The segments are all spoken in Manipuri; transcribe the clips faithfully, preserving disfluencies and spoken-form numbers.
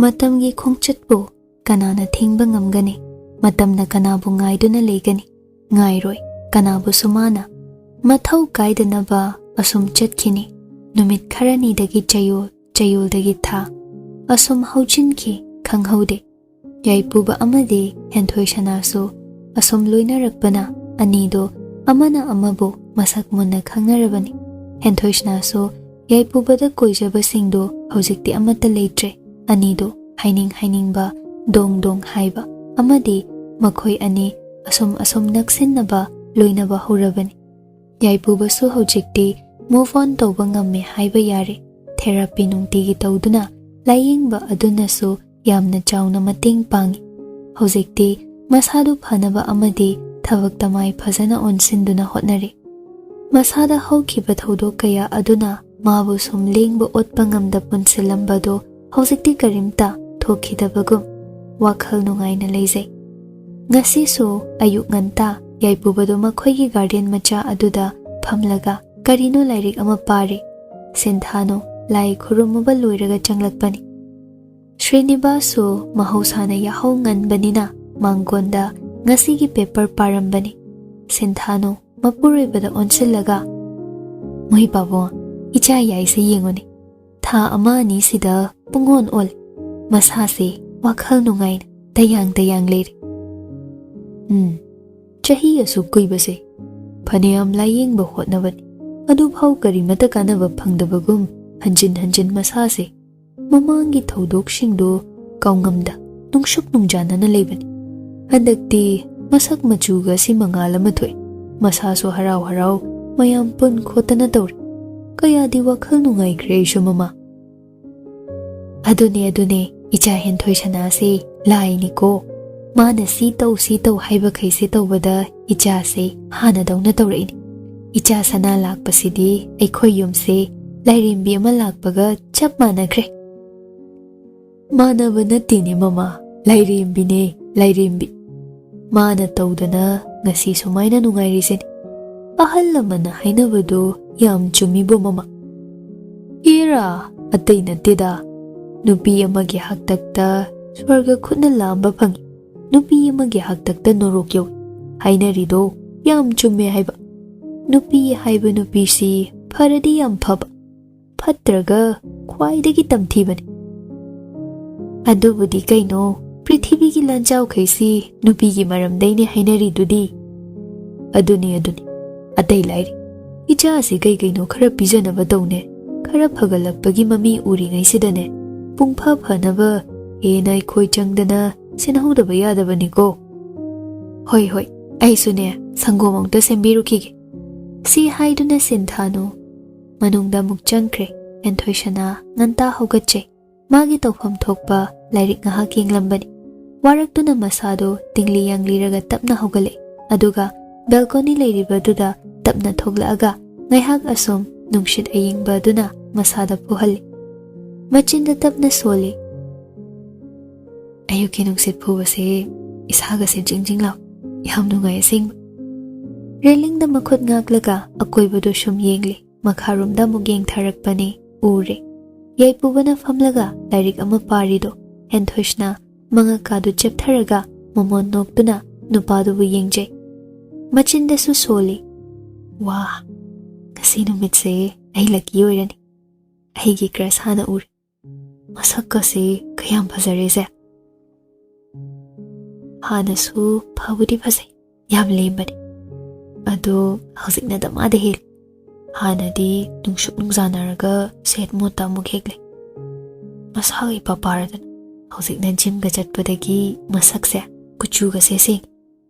ꯃꯇꯝꯒꯤ ꯈꯣꯡꯆꯠꯄꯨ ꯀꯅꯥꯅ ꯊꯤꯡꯕ ꯉꯝꯒꯅꯤ? ꯃꯇꯝꯅ ꯀꯅꯥꯕꯨ ꯉꯥꯏꯗꯨꯅ ꯂꯩꯒꯅꯤ? ꯉꯥꯏꯔꯣꯏ ꯀꯅꯥꯕꯨꯁꯨ ꯃꯥꯅ꯫ ꯃꯊꯧ ꯀꯥꯏꯗꯅꯕ ꯑꯁꯨꯝ ꯆꯠꯈꯤꯅꯤ꯫ ꯅꯨꯃꯤꯠ ꯈꯔꯅꯤꯗꯒꯤ ꯆꯌꯣꯜ, ꯆꯌꯣꯜꯗꯒꯤ ꯊꯥ꯫ ꯑꯁꯨꯝ ꯍꯧꯖꯤꯟꯈꯤ, ꯈꯪꯍꯧꯗꯦ꯫ ꯌꯥꯏꯄꯨꯕ ꯑꯃꯗꯤ ꯍꯦꯟꯊꯣꯏ ꯁꯅꯥꯁꯨ ꯑꯁꯨꯝ ꯂꯣꯏꯅꯔꯛꯄꯅ ꯑꯅꯤꯗꯣ ꯑꯃꯅ ꯑꯃꯕꯨ ꯃꯁꯛ ꯃꯨꯟꯅ ꯈꯪꯅꯔꯕꯅꯤ꯫ ꯍꯦꯟꯊꯣꯏ ꯁꯅꯥꯁꯨ ꯌꯥꯏꯄꯨꯕꯗ ꯀꯣꯏꯖꯕꯁꯤꯡꯗꯣ ꯍꯧꯖꯤꯛꯇꯤ ꯑꯃꯠꯇ ꯂꯩꯇ꯭ꯔꯦ꯫ ꯑꯅꯤꯗꯣ ꯍꯥꯏꯅꯤꯡ ꯍꯥꯏꯅꯤꯡꯕ, ꯗꯣꯡ ꯗꯣꯡ ꯍꯥꯏꯕ, ꯑꯃꯗꯤ ꯃꯈꯣꯏ ꯑꯅꯤ ꯑꯁꯨꯝ ꯑꯁꯨꯝ ꯅꯛꯁꯤꯟꯅꯕ, ꯂꯣꯏꯅꯕ ꯍꯧꯔꯕꯅꯤ꯫ ꯌꯥꯏꯄꯨꯕꯁꯨ ꯍꯧꯖꯤꯛꯇꯤ move on ꯇꯧꯕ ꯉꯝꯃꯦ ꯍꯥꯏꯕ ꯌꯥꯔꯦ꯫ Therapy ꯅꯨꯡꯇꯤꯒꯤ ꯇꯧꯗꯨꯅ ꯂꯥꯌꯦꯡꯕ ꯑꯗꯨꯅꯁꯨ ꯌꯥꯝꯅ ꯆꯥꯎꯅ ꯃꯇꯦꯡ ꯄꯥꯡꯉꯤ꯫ ꯍꯧꯖꯤꯛꯇꯤ ꯃꯁꯥꯗꯨ ꯐꯅꯕ ꯑꯃꯗꯤ ꯊꯕꯛꯇ ꯃꯥꯏ ꯐꯖꯅ ꯑꯣꯟꯁꯤꯟꯗꯨꯅ ꯍꯣꯠꯅꯔꯤ꯫ ꯃꯁꯥꯗ ꯍꯧꯈꯤꯕ ꯊꯧꯗꯣꯛ ꯀꯌꯥ ꯑꯗꯨꯅ ꯃꯥꯕꯨ ꯁꯨꯝ ꯂꯦꯡꯕ ꯑꯣꯠꯄ ꯉꯝꯗ ꯄꯨꯟꯁꯤꯜꯂꯝꯕꯗꯨ ꯍꯧꯖꯤꯛꯇꯤ ꯀꯔꯤꯝꯇ ꯊꯣꯛꯈꯤꯗꯕꯒꯨꯝ ꯋꯥꯈꯜ ꯅꯨꯡꯉꯥꯏꯅ ꯂꯩꯖꯩ꯫ ꯉꯁꯤꯁꯨ ꯑꯌꯨꯛ ꯉꯟꯇꯥ ꯌꯥꯏꯄꯨꯕꯗꯨ ꯃꯈꯣꯏꯒꯤ garden ꯃꯆꯥ ꯑꯗꯨꯗ ꯐꯝꯂꯒ ꯀꯔꯤꯅꯣ ꯂꯥꯏꯔꯤꯛ ꯑꯃ ꯄꯥꯔꯤ꯫ ꯁꯤꯟꯊꯥꯅꯨ ꯂꯥꯏ ꯈꯨꯔꯨꯝꯃꯨꯕ ꯂꯣꯏꯔꯒ ꯆꯪꯂꯛꯄꯅꯤ꯫ ꯁ꯭ꯔꯤꯅꯤꯕꯥꯁꯁꯨ ꯃꯍꯧꯁꯥꯅ ꯌꯥꯍꯧ ꯉꯟꯕꯅꯤꯅ ꯃꯥꯡꯒꯣꯟꯗ ꯉꯁꯤꯒꯤ paper ꯄꯥꯔꯝꯕꯅꯤ꯫ ꯁꯤꯟꯊꯥꯅꯨ ꯃꯄꯨꯔꯣꯏꯕꯗ ꯑꯣꯟꯁꯤꯜꯂꯒ, "ꯃꯣꯏ ꯄꯥꯕꯨꯡ, ꯏꯆꯥ ꯌꯥꯏꯁꯦ ꯌꯦꯡꯉꯨꯅꯦ꯫ ꯊꯥ ꯑꯃ ꯑꯅꯤꯁꯤꯗ ꯄꯨꯡꯑꯣꯟ ꯑꯣꯜꯂꯦ꯫ ꯃꯁꯥꯁꯦ ꯋꯥꯈꯜ ꯅꯨꯡꯉꯥꯏꯅ ꯇꯌꯥꯡ ꯇꯌꯥꯡ ꯂꯩꯔꯦ꯫ ꯎꯝ, ꯆꯍꯤ ꯑꯁꯨꯛ ꯀꯨꯏꯕꯁꯦ ꯐꯅꯌꯥꯝ ꯂꯥꯌꯦꯡꯕ ꯍꯣꯠꯅꯕꯅꯤ, ꯑꯗꯨꯐꯥꯎ ꯀꯔꯤꯃꯠꯇ ꯀꯥꯟꯅꯕ ꯐꯪꯗꯕꯒꯨꯝ ꯍꯟꯖꯤꯟ ꯍꯟꯖꯤꯟ ꯃꯁꯥꯁꯦ ꯃꯃꯥꯡꯒꯤ ꯊꯧꯗꯣꯛꯁꯤꯡꯗꯨ ꯀꯥꯎꯉꯝꯗ ꯅꯨꯡꯁꯨꯛ ꯅꯨꯡꯖꯥꯅꯅ ꯂꯩꯕꯅꯤ꯫ ꯍꯟꯗꯛꯇꯤ ꯃꯁꯛ ꯃꯆꯨꯒ ꯁꯤ ꯃꯉꯥꯜ ꯑꯃ ꯊꯣꯛꯏ꯫ ꯃꯁꯥꯁꯨ ꯍꯔꯥꯎ ꯍꯔꯥꯎ ꯃꯌꯥꯝ ꯄꯨꯟ ꯈꯣꯠꯇꯅ ꯇꯧꯔꯤ꯫ ꯀꯌꯥꯗꯤ ꯋꯥꯈꯜ ꯅꯨꯡꯉꯥꯏꯈ꯭ꯔꯦ ꯑꯩꯁꯨ ꯃꯃꯥ꯫ ꯑꯗꯨꯅꯦ, ꯑꯗꯨꯅꯦ, ꯏꯆꯥ ꯍꯦꯟꯊꯣꯏ ꯁꯅꯥꯁꯦ ꯂꯥꯏꯅꯤꯀꯣ꯫ ꯃꯥꯅ ꯁꯤ ꯇꯧ, ꯁꯤ ꯇꯧ ꯍꯥꯏꯕꯈꯩꯁꯦ ꯇꯧꯕꯗ ꯏꯆꯥꯁꯦ ꯍꯥꯟꯅꯗꯧꯅ ꯇꯧꯔꯛꯏꯅꯤ꯫ ꯏꯆꯥ ꯁꯅꯥ ꯂꯥꯛꯄꯁꯤꯗꯤ ꯑꯩꯈꯣꯏ ꯌꯨꯝꯁꯦ ꯂꯥꯏꯔꯦꯝꯕꯤ ꯑꯃ ꯂꯥꯛꯄꯒ ꯆꯞ ꯃꯥꯟꯅꯈ꯭ꯔꯦ꯫" "ꯃꯥꯟꯅꯕ ꯅꯠꯇꯦꯅꯦ ꯃꯃꯥ, ꯂꯥꯏꯔꯦꯝꯕꯤꯅꯦ, ꯂꯥꯏꯔꯦꯝꯕꯤ꯫ ꯃꯥꯅ ꯇꯧꯗꯅ ꯉꯁꯤ ꯁꯨꯃꯥꯏꯅ ꯅꯨꯡꯉꯥꯏꯔꯤꯁꯤꯅꯤ꯫ ꯑꯍꯜ ꯂꯃꯟꯅ ꯍꯥꯏꯅꯕꯗꯨ ꯌꯥꯝ ꯆꯨꯝꯃꯤꯕꯣ ꯃꯃꯥ?" "ꯏꯔꯥ, ꯑꯇꯩ ꯅꯠꯇꯦꯗ, ꯅꯨꯄꯤ ꯑꯃꯒꯤ ꯍꯥꯛꯇꯛꯇ ꯁ꯭ꯋꯔꯒ ꯈꯨꯠꯅ ꯂꯥꯝꯕ ꯐꯪꯏ, ꯅꯨꯄꯤ ꯑꯃꯒꯤ ꯍꯥꯛꯇꯛꯇ ꯅꯣꯔꯣꯛ ꯌꯧꯏ ꯍꯥꯏꯅꯔꯤꯗꯣ ꯌꯥꯝ ꯆꯨꯝꯃꯦ ꯍꯥꯏꯕ꯫ ꯅꯨꯄꯤ ꯍꯥꯏꯕ ꯅꯨꯄꯤꯁꯤ ꯐꯔꯗꯤ ꯌꯥꯝ ꯐꯕ, ꯐꯠꯇ꯭ꯔꯒ ꯈ꯭ꯋꯥꯏꯗꯒꯤ ꯇꯝꯊꯤꯕꯅꯤ꯫ ꯑꯗꯨꯕꯨꯗꯤ ꯀꯩꯅꯣ, ꯄ꯭ꯔꯤꯊꯤꯕꯤꯒꯤ ꯂꯥꯟꯖꯥꯎꯈꯩꯁꯤ ꯅꯨꯄꯤꯒꯤ ꯃꯔꯝꯗꯩꯅꯦ ꯍꯥꯏꯅꯔꯤꯗꯨꯗꯤ꯫ ꯑꯗꯨꯅꯤ, ꯑꯗꯨꯅꯤ꯫ ꯑꯇꯩ ꯂꯥꯏꯔꯤ꯫ ꯏꯆꯥꯁꯤ ꯀꯩ ꯀꯩꯅꯣ ꯈꯔ ꯄꯤꯖꯅꯕ ꯇꯧꯅꯦ꯫ ꯈꯔ ꯐꯒꯠꯂꯛꯄꯒꯤ ꯃꯃꯤ ꯎꯔꯤꯉꯩꯁꯤꯗꯅꯦ, ꯄꯨꯡꯐ ꯐꯅꯕ ꯍꯦꯟꯅ ꯑꯩꯈꯣꯏ ꯆꯪꯗꯅ ꯁꯤꯟꯍꯧꯗꯕ ꯌꯥꯗꯕꯅꯤꯀꯣ꯫ ꯍꯣꯏ, ꯍꯣꯏ, ꯑꯩꯁꯨꯅꯦ ꯁꯪꯒꯣꯝ ꯑꯃꯨꯛꯇ ꯁꯦꯝꯕꯤꯔꯨꯈꯤꯒꯦ꯫ ꯁꯤ ꯍꯥꯏꯗꯨꯅ ꯁꯤꯟꯊꯥꯅꯨ ꯃꯅꯨꯡꯗ ꯑꯃꯨꯛ ꯆꯪꯈ꯭ꯔꯦ꯫ ꯍꯦꯟꯊꯣꯏꯁꯅꯥ ꯉꯟꯇꯥ ꯍꯧꯒꯠꯆꯩ꯫ ꯃꯥꯒꯤ ꯇꯧꯐꯝ ꯊꯣꯛꯄ ꯂꯥꯏꯔꯤꯛ ꯉꯥꯏꯍꯥꯛ ꯌꯦꯡꯂꯝꯕꯅꯤ꯫ ꯋꯥꯔꯛꯇꯨꯅ ꯃꯁꯥꯗꯣ ꯇꯤꯡꯂꯤ ꯌꯥꯡꯂꯤꯔꯒ ꯇꯞꯅ ꯍꯧꯒꯠꯂꯛꯏ꯫ ꯑꯗꯨꯒ ꯕꯦꯜꯀꯣꯅꯤ ꯂꯩꯔꯤꯕꯗꯨꯗ ꯇꯞꯅ ꯊꯣꯛꯂꯛꯑꯒ ꯉꯥꯏꯍꯥꯛ ꯑꯁꯨꯝ ꯅꯨꯡꯁꯤꯠ ꯑꯏꯪꯕ ꯑꯗꯨꯅ ꯃꯁꯥꯗ ꯐꯨꯍꯜꯂꯤ꯫ ꯃꯆꯤꯟꯗ ꯇꯞꯅ ꯁꯣꯜꯂꯤ꯫ "ꯑꯌꯨꯛꯀꯤ ꯅꯨꯡꯁꯤꯠ ꯐꯨꯕꯁꯦ ꯏꯁꯥꯒꯁꯦ ꯖꯤꯡ ꯖꯤꯡ ꯂꯥꯎ꯫ ꯌꯥꯝ ꯅꯨꯡꯉꯥꯏ ꯑꯁꯦꯡꯕ꯫" ꯔꯦꯂꯤꯡꯗ ꯃꯈꯨꯠ ꯉꯥꯛꯂꯒ ꯑꯀꯣꯏꯕꯗꯨ ꯁꯨꯝ ꯌꯦꯡꯂꯤ꯫ ꯃꯈꯥꯔꯣꯝꯗ ꯑꯃꯨꯛ ꯌꯦꯡꯊꯔꯛꯄꯅꯤ꯫ ꯎꯔꯦ꯫ ꯌꯥꯏꯄꯨꯕꯅ ꯐꯝꯂꯒ ꯂꯥꯏꯔꯤꯛ ꯑꯃ ꯄꯥꯔꯤꯗꯣ꯫ ꯍꯦꯟꯊꯣꯏꯁꯅ ꯃꯉꯛꯀꯥꯗꯨ ꯆꯦꯞꯊꯔꯒ ꯃꯃꯣꯟ ꯅꯣꯛꯇꯨꯅ ꯅꯨꯄꯥꯗꯨꯕꯨ ꯌꯦꯡꯖꯩ꯫ ꯃꯆꯤꯟꯗꯁꯨ ꯁꯣꯜꯂꯤ꯫ "ꯋꯥ, ꯉꯁꯤ ꯅꯨꯃꯤꯠꯁꯦ ꯑꯩ ꯂꯛꯀꯤ ꯑꯣꯏꯔꯅꯤ꯫ ꯑꯩꯒꯤ ꯀ꯭ꯔꯁ ꯍꯥꯟꯅ ꯎꯔꯦ꯫ ꯃꯁꯛꯀꯁꯦ ꯀꯌꯥꯝ ꯐꯖꯔꯦꯁꯦ꯫" ꯍꯥꯟꯅꯁꯨ ꯐꯕꯨꯗꯤ ꯐꯖꯩ, ꯌꯥꯝ ꯂꯦꯝꯕꯅꯤ꯫ ꯑꯗꯣ ꯍꯧꯖꯤꯛꯅ ꯗꯃꯥꯗ ꯍꯦꯜꯂꯤ꯫ ꯍꯥꯟꯅꯗꯤ ꯅꯨꯡꯁꯨꯛ ꯅꯨꯡꯖꯥꯅꯔꯒ ꯁꯦꯠ ꯃꯣꯠꯇ ꯑꯃꯨꯛ ꯍꯦꯛꯂꯦ꯫ ꯃꯁꯥꯒ ꯏꯄꯥ ꯄꯥꯔꯗꯅ꯫ ꯍꯧꯖꯤꯛꯅ ꯖꯤꯝꯒ ꯆꯠꯄꯗꯒꯤ ꯃꯁꯛꯁꯦ, ꯀꯨꯆꯨꯒꯁꯦ ꯁꯦꯡꯉꯦ꯫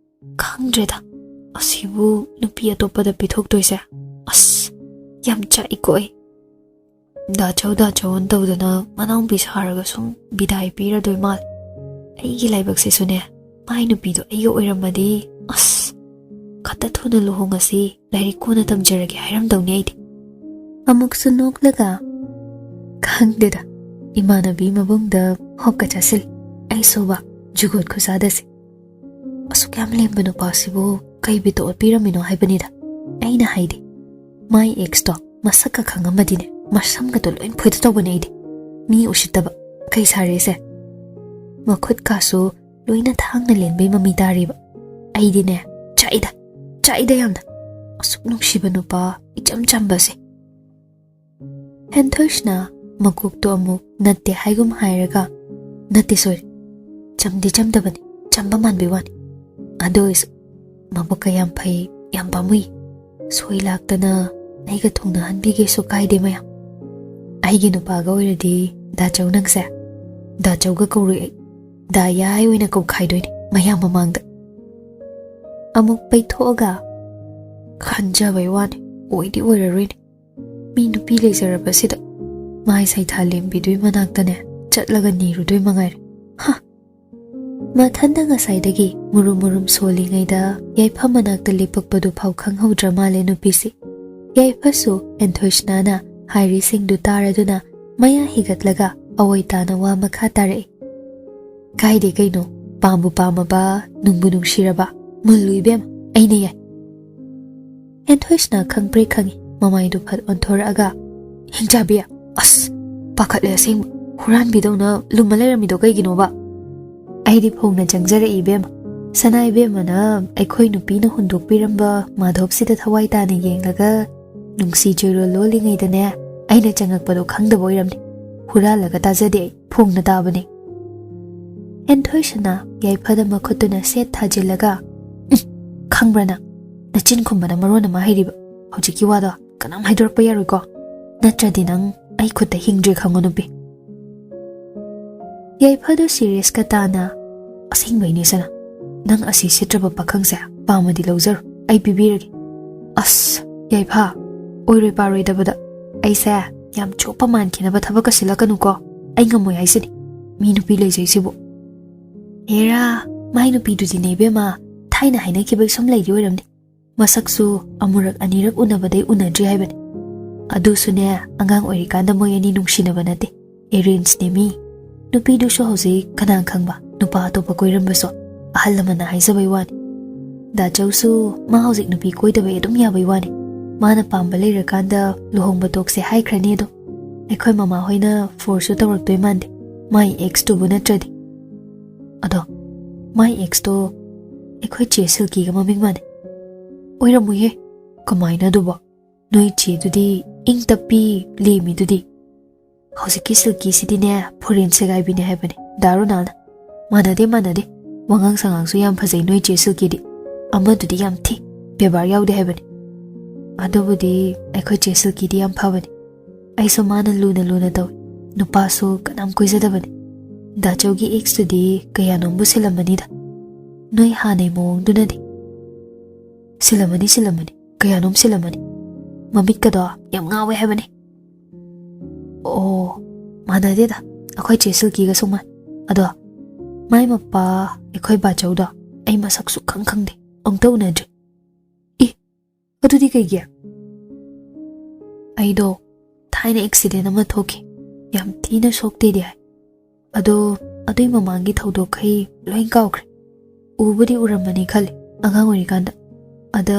ꯈꯪꯗ꯭ꯔꯦꯗ, ꯑꯁꯤꯕꯨ ꯅꯨꯄꯤ ꯑꯇꯣꯞꯄꯗ ꯄꯤꯊꯣꯛꯇꯣꯏꯁꯦ꯫ ꯑꯁ, ꯌꯥꯝ ꯆꯥꯛꯏꯀꯣ ꯑꯩ꯫ ꯗꯥꯆꯧ ꯗꯥꯆꯧꯅ ꯇꯧꯗꯅ ꯃꯅꯥꯎꯄꯤ ꯁꯥꯔꯒ ꯁꯨꯝ ꯕꯤꯗꯥꯏ ꯄꯤꯔꯗꯣꯏ ꯃꯥꯜꯂꯦ꯫ ꯑꯩꯒꯤ ꯂꯥꯏꯕꯛꯁꯤꯁꯨꯅꯦ, ꯃꯥꯏ ꯅꯨꯄꯤꯗꯣ ꯑꯩꯒ ꯑꯣꯏꯔꯝꯃꯗꯤ, ꯑꯁ, ꯈꯇ ꯊꯨꯅ ꯂꯨꯍꯣꯡꯉꯁꯤ, ꯂꯥꯏꯔꯤꯛ ꯀꯣꯟꯅ ꯇꯝꯖꯔꯒꯦ ꯍꯥꯏꯔꯝꯗꯧꯅꯤ ꯑꯩꯗꯤ꯫ ꯑꯃꯨꯛꯁꯨ ꯅꯣꯛꯂꯒ, "ꯈꯪꯗꯦꯗ, ꯏꯃꯥꯟꯅꯕꯤ ꯃꯕꯨꯡꯗ ꯍꯣꯛꯀ ꯆꯥꯁꯤꯜꯂꯤ꯫ ꯑꯩꯁꯨꯕ ꯖꯨꯒꯣꯠ ꯈꯨꯆꯥꯗꯁꯦ꯫ ꯑꯁꯨꯛ ꯌꯥꯝ ꯂꯦꯝꯕ ꯅꯨꯄꯥꯁꯤꯕꯨ ꯀꯩ ꯕꯤꯠꯇ ꯑꯣꯠꯄꯤꯔꯝꯃꯤꯅꯣ ꯍꯥꯏꯕꯅꯤꯗ꯫ ꯑꯩꯅ ꯍꯥꯏꯗꯤ, ꯃꯥꯏ ꯑꯦꯛꯁꯇꯣ ꯃꯁꯛꯀ ꯈꯪꯉꯝꯃꯗꯤꯅꯦ, ꯃꯁꯝꯒꯗꯣ ꯂꯣꯏ ꯐꯣꯏꯗ ꯇꯧꯕꯅꯦ ꯑꯩꯗꯤ꯫ ꯃꯤ ꯎꯁꯤꯠꯇꯕ꯫ ꯀꯩ ꯁꯥꯔꯦꯁꯦ? ꯃꯈꯨꯠꯀꯥꯁꯨ ꯂꯣꯏꯅ ꯊꯥꯡꯅ ꯂꯦꯟꯕꯩ ꯃꯃꯤ ꯇꯥꯔꯤꯕ꯫ ꯑꯩꯗꯤꯅꯦ, ꯆꯥꯛꯏꯗ, ꯆꯥꯛꯏꯗ ꯌꯥꯝꯅ꯫ ꯑꯁꯨꯛ ꯅꯨꯡꯁꯤꯕ ꯅꯨꯄꯥ ꯏꯆꯝ ꯆꯝꯕꯁꯦ꯫ ꯍꯦꯟꯊꯣꯏꯁꯅ ꯃꯀꯣꯛꯇꯣ ꯑꯃꯨꯛ ꯅꯠꯇꯦ ꯍꯥꯏꯒꯨꯝ ꯍꯥꯏꯔꯒ, "ꯅꯠꯇꯦ, ꯁꯣꯏꯔꯦ꯫ ꯆꯝꯗꯤ ꯆꯝꯗꯕꯅꯤ, ꯆꯝꯕ ꯃꯥꯟꯕꯩ ꯋꯥꯅꯤ꯫ ꯑꯗꯨ ꯑꯣꯏꯁꯨ ꯃꯕꯨꯛꯀ ꯌꯥꯝ ꯐꯩ, ꯌꯥꯝ ꯄꯥꯝꯃꯨꯏ꯫ ꯁꯣꯏ ꯂꯥꯛꯇꯅ ꯑꯩꯒ ꯊꯨꯡꯅꯍꯟꯕꯤꯒꯦꯁꯨ ꯀꯥꯏꯗꯦ ꯃꯌꯥꯝ꯫ ꯑꯩꯒꯤ ꯅꯨꯄꯥꯒ ꯑꯣꯏꯔꯗꯤ ꯗꯥꯆꯧ ꯅꯪꯁꯦ ꯗꯥꯆꯧꯒ ꯀꯧꯔꯣꯏ ꯑꯩ꯫ ꯗꯥ ꯌꯥꯏ ꯑꯣꯏꯅ ꯀꯧꯈꯥꯏꯗꯣꯏꯅꯦ ꯃꯌꯥꯝ ꯃꯃꯥꯡꯗ꯫" ꯑꯃꯨꯛ ꯄꯩꯊꯣꯛꯑꯒ, "ꯈꯟꯖꯕꯩ ꯋꯥꯅꯤ, ꯑꯣꯏꯗꯤ ꯑꯣꯏꯔꯔꯣꯏꯅꯦ꯫ ꯃꯤ ꯅꯨꯄꯤ ꯂꯩꯖꯔꯕꯁꯤꯗ ꯃꯥꯏ ꯁꯩꯊꯥ ꯂꯦꯝꯕꯤꯗꯨꯏ ꯃꯅꯥꯛꯇꯅꯦ ꯆꯠꯂꯒ ꯅꯤꯔꯨꯗꯣꯏ ꯃꯉꯥꯏꯔꯦ꯫ ꯍꯥ!" ꯃꯊꯟꯗ ꯉꯁꯥꯏꯗꯒꯤ ꯃꯨꯔꯨꯝ ꯃꯨꯔꯨꯝ ꯁꯣꯜꯂꯤꯉꯩꯗ ꯌꯥꯏꯐ ꯃꯅꯥꯛꯇ ꯂꯦꯞꯄꯛꯄꯗꯨ ꯐꯥꯎ ꯈꯪꯍꯧꯗ꯭ꯔ ꯃꯥꯜꯂꯦ ꯅꯨꯄꯤꯁꯤ꯫ ꯌꯥꯏꯐꯁꯨ ꯍꯦꯟꯊꯣꯏꯁꯅꯥꯅ ꯍꯥꯏꯔꯤꯁꯤꯡꯗꯨ ꯇꯥꯔꯗꯨꯅ ꯃꯌꯥ ꯍꯤꯒꯠꯂꯒ ꯑꯋꯣꯏ ꯇꯥꯅ ꯋꯥ ꯃꯈꯥ ꯇꯥꯔꯛꯏ꯫ "ꯀꯥꯏꯗꯦ ꯀꯩꯅꯣ, ꯄꯥꯝꯕꯨ ꯄꯥꯝꯃꯕ, ꯅꯨꯡꯕꯨ ꯅꯨꯡꯁꯤꯔꯕ, ꯃꯨꯜꯂꯨ ꯏꯕꯦꯝ, ꯑꯩꯅ ꯌꯥꯏ꯫" ꯍꯦꯟꯊꯣꯏꯁꯅ ꯈꯪꯄ꯭ꯔꯦꯛ ꯈꯪꯉꯤ, ꯃꯃꯥꯏꯗꯨ ꯐꯠ ꯑꯣꯟꯊꯣꯔꯛꯑꯒ, "ꯍꯤꯡꯆꯥꯕꯤ, ꯑꯁ, ꯄꯥꯈꯠꯂꯦ ꯑꯁꯦꯡꯕ, ꯍꯨꯔꯥꯟꯕꯤꯗꯧꯅ ꯂꯨꯝꯃ ꯂꯩꯔꯝꯃꯤꯗꯣ ꯀꯩꯒꯤꯅꯣꯕ?" ꯑꯩꯗꯤ ꯐꯣꯡꯅ ꯆꯪꯖꯔꯛꯏ ꯏꯕꯦꯝꯃ꯫ ꯁꯅꯥ ꯏꯕꯦꯝꯃꯅ ꯑꯩꯈꯣꯏ ꯅꯨꯄꯤꯅ ꯍꯨꯟꯗꯣꯛꯄꯤꯔꯝꯕ ꯃꯥꯙꯣꯞꯁꯤꯗ ꯊꯋꯥꯏ ꯇꯥꯅ ꯌꯦꯡꯂꯒ ꯅꯨꯡꯁꯤ ꯆꯣꯏꯔꯣꯜ ꯂꯣꯜꯂꯤꯉꯩꯗꯅꯦ, ꯑꯩꯅ ꯆꯪꯉꯛꯄꯗꯣ ꯈꯪꯗꯕ ꯑꯣꯏꯔꯝꯅꯤ꯫ ꯍꯨꯔꯥꯜꯂꯒ ꯇꯥꯖꯗꯦ ꯑꯩ, ꯐꯣꯡꯅ ꯇꯥꯕꯅꯦ꯫ ꯍꯦꯟꯊꯣꯏꯁꯅ ꯌꯥꯏꯐꯗ ꯃꯈꯨꯠꯇꯨꯅ ꯁꯦꯠ ꯊꯥꯖꯤꯜꯂꯒ, "ꯎꯝ, ꯈꯪꯕ꯭ꯔꯥ ꯅꯪ? ꯅꯆꯤꯟ ꯈꯨꯝꯕꯅ ꯃꯔꯣꯟ ꯑꯃ ꯍꯩꯔꯤꯕ꯫ ꯍꯧꯖꯤꯛꯀꯤ ꯋꯥꯗꯣ ꯀꯅꯥꯝ ꯍꯥꯏꯗꯣꯔꯛꯄ ꯌꯥꯔꯣꯏꯀꯣ꯫ ꯅꯠꯇ꯭ꯔꯗꯤ ꯅꯪ ꯑꯩ ꯈꯨꯠꯇ ꯍꯤꯡꯗ꯭ꯔꯦ ꯈꯪꯉꯣ ꯅꯨꯄꯤ꯫" ꯌꯥꯏꯐꯗꯨ ꯁꯤꯔꯤꯌꯁꯀ ꯇꯥꯅ, "ꯑꯁꯦꯡꯕꯩꯅꯦ ꯁꯅꯥ, ꯅꯪ ꯑꯁꯤ ꯁꯤꯠꯇ꯭ꯔꯕ ꯄꯥꯈꯪꯁꯦ ꯄꯥꯝꯃꯗꯤ ꯂꯧꯖꯔꯣ, ꯑꯩ ꯄꯤꯕꯤꯔꯒꯦ꯫" "ꯑꯁ, ꯌꯥꯏꯐ, ꯑꯣꯏꯔꯣꯏ ꯄꯥꯔꯣꯏꯗꯕꯗ ꯑꯩꯁꯦ ꯌꯥꯝ ꯆꯣꯞꯄ ꯃꯥꯟꯈꯤꯅꯕ ꯊꯕꯛꯀ ꯁꯤꯜꯂꯛꯀꯅꯨꯀꯣ, ꯑꯩ ꯉꯝꯃꯣꯏ ꯍꯥꯏꯁꯤꯅꯤ, ꯃꯤ ꯅꯨꯄꯤ ꯂꯩꯖꯩꯁꯤꯕꯨ꯫" ꯍꯦꯔꯥ, ꯃꯥꯏ ꯅꯨꯄꯤꯗꯨꯗꯤꯅꯦ ꯏꯕꯦꯝꯃ, ꯊꯥꯏꯅ ꯍꯥꯏꯅꯈꯤꯕꯩ ꯁꯨꯝ ꯂꯩꯔꯤ ꯑꯣꯏꯔꯝꯅꯤ꯫ ꯃꯁꯛꯁꯨ ꯑꯃꯨꯔꯛ ꯑꯅꯤꯔꯛ ꯎꯅꯕꯗꯩ ꯎꯅꯗ꯭ꯔꯤ ꯍꯥꯏꯕꯅꯤ꯫ ꯑꯗꯨꯁꯨꯅꯦ, ꯑꯉꯥꯡ ꯑꯣꯏꯔꯤꯀꯥꯟꯗ ꯃꯣꯏ ꯑꯅꯤ ꯅꯨꯡꯁꯤꯅꯕ ꯅꯠꯇꯦ, ꯑꯦꯔꯦꯟꯖꯅꯦ ꯃꯤ꯫ ꯅꯨꯄꯤꯗꯨꯁꯨ ꯍꯧꯖꯤꯛ ꯀꯅꯥ ꯈꯪꯕ ꯅꯨꯄꯥ ꯑꯇꯣꯞꯄ ꯀꯣꯏꯔꯝꯕꯁꯨ꯫ ꯑꯍꯜ ꯂꯃꯟꯅ ꯍꯥꯏꯖꯕꯩ ꯋꯥꯅꯤ꯫ ꯗꯥꯆꯧꯁꯨ ꯃꯥ ꯍꯧꯖꯤꯛ ꯅꯨꯄꯤ ꯀꯣꯏꯗꯕꯩ ꯑꯗꯨꯝ ꯌꯥꯕꯩ ꯋꯥꯅꯤ꯫ ꯃꯥꯅ ꯄꯥꯝꯕ ꯂꯩꯔꯀꯥꯟꯗ ꯂꯨꯍꯣꯡꯕ ꯇꯣꯛꯁꯦ ꯍꯥꯏꯈ꯭ꯔꯅꯤ ꯑꯗꯣ꯫ ꯑꯩꯈꯣꯏ ꯃꯃꯥ ꯍꯣꯏꯅ ꯐꯣꯔꯁꯁꯨ ꯇꯧꯔꯛꯇꯣꯏ ꯃꯥꯟꯗꯦ꯫ ꯃꯥꯏ ꯑꯦꯛꯁꯇꯨꯕꯨ ꯅꯠꯇ꯭ꯔꯗꯤ꯫ ꯑꯗꯣ ꯃꯥꯏ ꯑꯦꯛꯁꯇꯣ ꯑꯩꯈꯣꯏ ꯆꯦ ꯁꯤꯜꯀꯤꯒ ꯃꯃꯤꯡ ꯃꯥꯟꯅꯩ꯫ ꯑꯣꯏꯔꯝꯃꯣꯏꯍꯦ꯫ ꯀꯃꯥꯏꯅ ꯑꯗꯨꯕꯣ? ꯅꯣꯏ ꯆꯦꯗꯨꯗꯤ ꯏꯪ ꯇꯞꯄꯤ, ꯂꯦꯝꯃꯤꯗꯨꯗꯤ꯫ ꯍꯧꯖꯤꯛꯀꯤ ꯁꯤꯜꯀꯤꯁꯤꯗꯤꯅꯦ, ꯐꯣꯔꯦꯟ ꯁꯦꯒꯥꯏꯕꯤꯅꯦ ꯍꯥꯏꯕꯅꯦ ꯗꯥ ꯔꯣꯅꯥꯜꯅ꯫ ꯃꯥꯟꯅꯗꯦ, ꯃꯥꯟꯅꯗꯦ꯫ ꯋꯥꯉꯥꯡ ꯁꯉꯥꯡꯁꯨ ꯌꯥꯝ ꯐꯖꯩ ꯅꯣꯏ ꯆꯦ ꯁꯤꯜꯀꯤꯗꯤ꯫ ꯑꯃꯗꯨꯗꯤ ꯌꯥꯝ ꯊꯤ, ꯕꯦꯕꯥꯔ ꯌꯥꯎꯗꯦ ꯍꯥꯏꯕꯅꯦ꯫ ꯑꯗꯨꯕꯨꯗꯤ ꯑꯩꯈꯣꯏ ꯆꯦ ꯁꯤꯜꯀꯤꯗꯤ ꯌꯥꯝ ꯐꯕꯅꯦ꯫ ꯑꯩꯁꯨ ꯃꯥꯅ ꯂꯨꯅ ꯂꯨꯅ ꯇꯧꯏ꯫ ꯅꯨꯄꯥꯁꯨ ꯀꯅꯥꯝ ꯀꯣꯏꯖꯗꯕꯅꯦ꯫ ꯗꯥꯆꯧꯒꯤ ꯑꯦꯛꯁꯇꯨꯗꯤ ꯀꯌꯥꯅꯣꯝꯕꯨ ꯁꯤꯜꯂꯝꯃꯅꯤꯗ꯫ ꯅꯣꯏ ꯍꯥꯟꯅꯩ ꯃꯑꯣꯡꯗꯨꯅꯗꯤ꯫ ꯁꯤꯜꯂꯝꯃꯅꯤ, ꯁꯤꯜꯂꯝꯃꯅꯤ꯫ ꯀꯌꯥꯅꯣꯝ ꯁꯤꯜꯂꯝꯃꯅꯤ꯫ ꯃꯃꯤꯠꯀꯗꯣ ꯌꯥꯝ ꯉꯥꯎꯋꯦ ꯍꯥꯏꯕꯅꯤ꯫ ꯑꯣ, ꯃꯥꯟꯅꯗꯦꯗ꯫ ꯑꯩꯈꯣꯏ ꯆꯦ ꯁꯤꯜꯀꯤꯒ ꯁꯨꯡꯃꯥꯟ꯫ ꯑꯗꯣ ꯃꯥꯏ ꯃꯄꯥ, ꯑꯩꯈꯣꯏ ꯕꯥꯆꯧꯗꯣ ꯑꯩ ꯃꯁꯛ ꯁꯨꯛꯈꯪ ꯈꯪꯗꯦ꯫ ꯑꯃꯨꯛꯇ ꯎꯅꯗ꯭ꯔꯤ꯫ ꯏ, ꯑꯗꯨꯗꯤ ꯀꯩꯒꯤ? ꯑꯩꯗꯣ ꯊꯥꯏꯅ ꯑꯦꯛꯁꯤꯗꯦꯟ ꯑꯃ ꯊꯣꯛꯈꯤ꯫ ꯌꯥꯝ ꯊꯤꯅ ꯁꯣꯛꯇꯦꯗꯤ ꯍꯥꯏ꯫ ꯑꯗꯣ ꯑꯗꯨꯏ ꯃꯃꯥꯡꯒꯤ ꯊꯧꯗꯣꯛꯈꯩ ꯂꯣꯏ ꯀꯥꯎꯈ꯭ꯔꯦ꯫ ꯎꯕꯨꯗꯤ ꯎꯔꯝꯕꯅꯤ ꯈꯜꯂꯤ ꯑꯉꯥꯡ ꯑꯣꯏꯔꯤꯀꯥꯟꯗ꯫ ꯑꯗ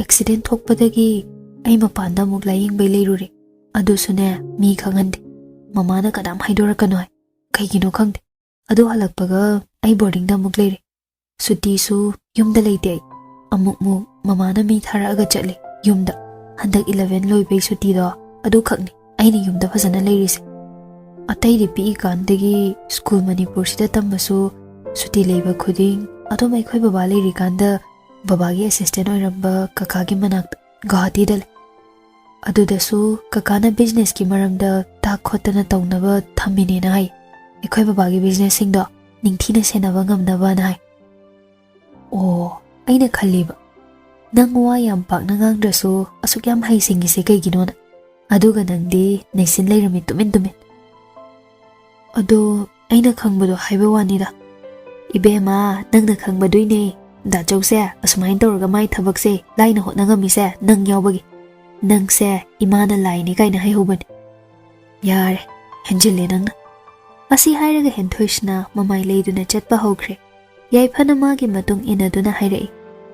ꯑꯦꯛꯁꯤꯗꯦꯟ ꯊꯣꯛꯄꯗꯒꯤ ꯑꯩ ꯃꯄꯥꯟꯗ ꯑꯃꯨꯛ ꯂꯥꯏꯌꯦꯡꯕꯩ ꯂꯩꯔꯨꯔꯦ꯫ ꯑꯗꯨꯁꯨꯅꯦ, ꯃꯤ ꯈꯪꯍꯟꯗꯦ꯫ ꯃꯃꯥꯅ ꯀꯅꯥꯝ ꯍꯥꯏꯗꯣꯔꯛꯀꯅꯨ ꯍꯥꯏ꯫ ꯀꯩꯒꯤꯅꯣ ꯈꯪꯗꯦ꯫ ꯑꯗꯨ ꯍꯜꯂꯛꯄꯒ ꯑꯩ ꯕꯣꯔꯗꯤꯡꯗ ꯑꯃꯨꯛ ꯂꯩꯔꯦ꯫ ꯁꯨꯇꯤꯁꯨ ꯌꯨꯝꯗ ꯂꯩꯇꯦ ꯑꯩ꯫ ꯑꯃꯨꯛ ꯃꯨꯛ ꯃꯃꯥꯅ ꯃꯤ ꯊꯥꯔꯛꯑꯒ ꯆꯠꯂꯦ ꯌꯨꯝꯗ꯫ ꯍꯟꯗꯛ ꯏꯂꯚꯦꯟ ꯂꯣꯏꯕꯩ ꯁꯨꯇꯤꯗꯣ ꯑꯗꯨꯈꯛꯅꯤ ꯑꯩꯅ ꯌꯨꯝꯗ ꯐꯖꯅ ꯂꯩꯔꯤꯁꯦ꯫ ꯑꯇꯩꯗꯤ ꯄꯤꯛꯏꯀꯥꯟꯗꯒꯤ ꯁ꯭ꯀꯨꯜ ꯃꯅꯤꯄꯨꯔꯁꯤꯗ ꯇꯝꯕꯁꯨ ꯁꯨꯇꯤ ꯂꯩꯕ ꯈꯨꯗꯤꯡ ꯑꯗꯨꯝ ꯑꯩꯈꯣꯏ ꯕꯕꯥ ꯂꯩꯔꯤꯀꯥꯟꯗ ꯕꯕꯥꯒꯤ ꯑꯦꯁꯤꯁꯇꯦꯟ ꯑꯣꯏꯔꯝꯕ ꯀꯀꯥꯒꯤ ꯃꯅꯥꯛꯇ ꯒꯨꯋꯥꯍꯥꯇꯤꯗ ꯂꯩ꯫ ꯑꯗꯨꯗꯁꯨ ꯀꯀꯥꯅ ꯕꯤꯖꯤꯅꯦꯁꯀꯤ ꯃꯔꯝꯗ ꯇꯥꯛ ꯈꯣꯠꯇꯅ ꯇꯧꯅꯕ ꯊꯝꯃꯤꯅꯦꯅ ꯍꯥꯏ꯫ ꯑꯩꯈꯣꯏ ꯕꯕꯥꯒꯤ ꯕꯤꯖꯤꯅꯦꯁꯁꯤꯡꯗꯣ ꯅꯤꯡꯊꯤꯅ ꯁꯦꯟꯅꯕ ꯉꯝꯅꯕꯅ ꯍꯥꯏ꯫ ꯑꯣ, ꯑꯩꯅ ꯈꯜꯂꯤꯕ, ꯅꯪ ꯋꯥ ꯌꯥꯝ ꯄꯥꯛꯅ ꯉꯥꯡꯗ꯭ꯔꯁꯨ ꯑꯁꯨꯛ ꯌꯥꯝ ꯍꯩꯁꯤꯡꯉꯤꯁꯦ ꯀꯩꯒꯤꯅꯣꯅ꯫ ꯑꯗꯨꯒ ꯅꯪꯗꯤ ꯅꯩꯁꯤꯟ ꯂꯩꯔꯝꯃꯤ ꯇꯨꯃꯤꯟ ꯇꯨꯃꯤꯟ꯫ ꯑꯗꯣ ꯑꯩꯅ ꯈꯪꯕꯗꯣ ꯍꯥꯏꯕ ꯋꯥꯅꯤꯗ꯫ ꯏꯕꯦꯝꯃ, ꯅꯪꯅ ꯈꯪꯕꯗꯨꯏꯅꯦ꯫ ꯗꯥꯆꯧꯁꯦ ꯑꯁꯨꯃꯥꯏꯅ ꯇꯧꯔꯒ ꯃꯥꯏ ꯊꯕꯛꯁꯦ ꯂꯥꯏꯅ ꯍꯣꯠꯅ ꯉꯝꯃꯤꯁꯦ ꯅꯪ ꯌꯥꯎꯕꯒꯤ꯫ ꯅꯪꯁꯦ ꯏꯃꯥꯅ ꯂꯥꯏꯅꯤ ꯀꯥꯏꯅ ꯍꯥꯏꯍꯧꯕꯅꯦ꯫ ꯌꯥꯔꯦ, ꯍꯦꯟꯖꯤꯜꯂꯦ ꯅꯪꯅ꯫ ꯑꯁꯤ ꯍꯥꯏꯔꯒ ꯍꯦꯟꯊꯣꯏꯁꯤꯅ ꯃꯃꯥꯏ ꯂꯩꯗꯨꯅ ꯆꯠꯄ ꯍꯧꯈ꯭ꯔꯦ꯫ ꯌꯥꯏꯐꯅ ꯃꯥꯒꯤ ꯃꯇꯨꯡ ꯏꯟꯅꯗꯨꯅ ꯍꯥꯏꯔꯛꯏ,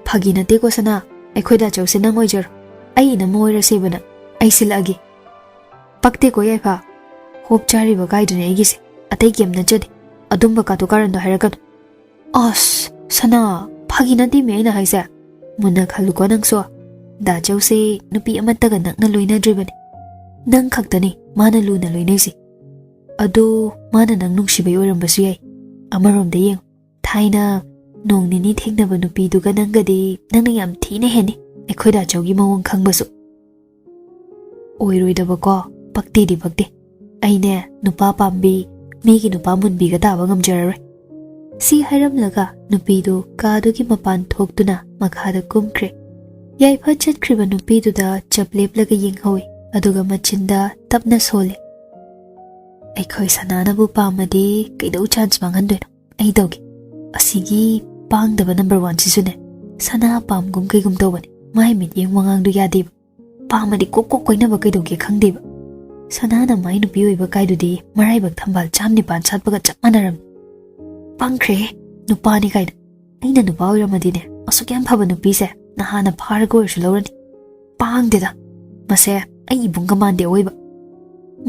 "ꯐꯥꯒꯤ ꯅꯠꯇꯦꯀꯣ ꯁꯅꯥ, ꯑꯩꯈꯣꯏ ꯗꯥꯆꯧꯁꯦ ꯅꯪ ꯑꯣꯏꯖꯔꯣ꯫ ꯑꯩ ꯏꯅꯝꯃ ꯑꯣꯏꯔꯁꯦꯕ ꯅꯪ꯫ ꯑꯩ ꯁꯤꯜꯂꯛꯑꯒꯦ꯫" ꯄꯛꯇꯦꯀꯣ ꯌꯥꯏꯐ꯫ ꯍꯣꯞ ꯆꯥꯔꯤꯕ ꯀꯥꯏꯗꯨꯅꯦ ꯑꯩꯒꯤꯁꯦ꯫ ꯑꯇꯩ ꯀꯩꯝ ꯅꯠꯆꯗꯦ꯫ ꯑꯗꯨꯝꯕ ꯀꯥꯇꯨ ꯀꯥꯔꯟꯗꯣ ꯍꯥꯏꯔꯛꯀꯅꯨ꯫ ꯑꯁ, ꯁꯅꯥ, ꯐꯥꯒꯤ ꯅꯠꯇꯦꯃꯤ ꯑꯩꯅ ꯍꯥꯏꯁꯦ꯫ ꯃꯨꯟꯅ ꯈꯜꯂꯨꯀꯣ ꯅꯪꯁꯨ꯫ ꯗꯥ ꯆꯧꯁꯦ ꯅꯨꯄꯤ ꯑꯃꯠꯇꯒ ꯅꯛꯅ ꯂꯣꯏꯅꯗ꯭ꯔꯤꯕꯅꯤ꯫ ꯅꯪ ꯈꯛꯇꯅꯤ ꯃꯥꯅ ꯂꯨꯅ ꯂꯣꯏꯅꯩꯁꯦ꯫ ꯑꯗꯣ ꯃꯥꯅ ꯅꯪ ꯅꯨꯡꯁꯤꯕꯩ ꯑꯣꯏꯔꯝꯕꯁꯨ ꯌꯥꯏ꯫ ꯑꯃꯔꯣꯝꯗ ꯌꯦꯡꯉꯨ, ꯊꯥꯏꯅ ꯅꯣꯡ ꯅꯤꯅꯤ ꯊꯦꯡꯅꯕ ꯅꯨꯄꯤꯗꯨꯒ ꯅꯪꯒꯗꯤ ꯅꯪꯅ ꯌꯥꯝ ꯊꯤꯅ ꯍꯦꯟꯅꯤ, ꯑꯩꯈꯣꯏ ꯗꯥ ꯆꯧꯒꯤ ꯃꯑꯣꯡ ꯈꯪꯕꯁꯨ꯫ ꯑꯣꯏꯔꯣꯏꯗꯕꯀꯣ, ꯄꯛꯇꯦꯗꯤ ꯄꯛꯇꯦ꯫ ꯑꯩꯅꯦ ꯅꯨꯄꯥ ꯄꯥꯝꯕꯤ, ꯃꯤꯒꯤ ꯅꯨꯄꯥ ꯃꯨꯟꯕꯤꯒ ꯇꯥꯕ ꯉꯝꯖꯔꯔꯣꯏ꯫ ꯁꯤ ꯍꯥꯏꯔꯝꯂꯒ ꯅꯨꯄꯤꯗꯨ ꯀꯥꯗꯨꯒꯤ ꯃꯄꯥꯟ ꯊꯣꯛꯇꯨꯅ ꯃꯈꯥꯗ ꯀꯨꯝꯈ꯭ꯔꯦ꯫ ꯌꯥꯏꯐ ꯆꯠꯈ꯭ꯔꯤꯕ ꯅꯨꯄꯤꯗꯨꯗ ꯆꯞ ꯂꯦꯞꯂꯒ ꯌꯦꯡꯍꯧꯏ, ꯑꯗꯨꯒ ꯃꯆꯤꯟꯗ ꯇꯞꯅ ꯁꯣꯜꯂꯦ꯫ "ꯑꯩꯈꯣꯏ ꯁꯅꯥꯅꯕꯨ ꯄꯥꯝꯃꯗꯤ ꯀꯩꯗꯧ ꯆꯥꯟꯁ ꯃꯥꯡꯍꯟꯗꯣꯏꯅꯣ? ꯑꯩ ꯇꯧꯒꯦ꯫ ꯑꯁꯤꯒꯤ ꯄꯥꯡꯗꯕ ꯅꯝꯕꯔ ꯋꯥꯟꯁꯤꯁꯨꯅꯦ, ꯁꯅꯥ ꯄꯥꯝꯒꯨꯝ ꯀꯩꯒꯨꯝ ꯇꯧꯕꯅꯦ꯫ ꯃꯥꯏ ꯃꯤꯠꯌꯦꯡ ꯋꯥꯉꯥꯡꯗꯣ ꯌꯥꯗꯦꯕ꯫ ꯄꯥꯝꯃꯗꯤ ꯀꯣꯛ ꯀꯣꯛ ꯀꯣꯏꯅꯕ ꯀꯩꯗꯧꯒꯦ ꯈꯪꯗꯦꯕ꯫ ꯁꯅꯥꯅ ꯃꯥꯏ ꯅꯨꯄꯤ ꯑꯣꯏꯕ ꯀꯥꯏꯗꯨꯗꯤ ꯃꯔꯥꯏꯕꯛ ꯊꯝꯕꯥꯜ ꯆꯥꯝ ꯅꯤꯄꯥꯟ ꯁꯥꯠꯄꯒ ꯆꯞ ꯃꯥꯟꯅꯔꯝꯃꯤ꯫ ꯄꯪꯈ꯭ꯔꯦꯍꯦ, ꯅꯨꯄꯥꯅꯤ ꯀꯥꯏꯅ꯫ ꯑꯩꯅ ꯅꯨꯄꯥ ꯑꯣꯏꯔꯝꯃꯗꯤꯅꯦ, ꯑꯁꯨꯛ ꯌꯥꯝ ꯐꯕ ꯅꯨꯄꯤꯁꯦ ꯅꯍꯥꯟꯅ ꯐꯥꯔꯒ ꯑꯣꯏꯔꯁꯨ ꯂꯧꯔꯅꯤ꯫ ꯄꯥꯡꯗꯦꯗ꯫ ꯃꯁꯦ ꯑꯩ ꯏꯕꯨꯡꯒ ꯃꯥꯟꯗꯦ ꯑꯋꯣꯏꯕ"꯫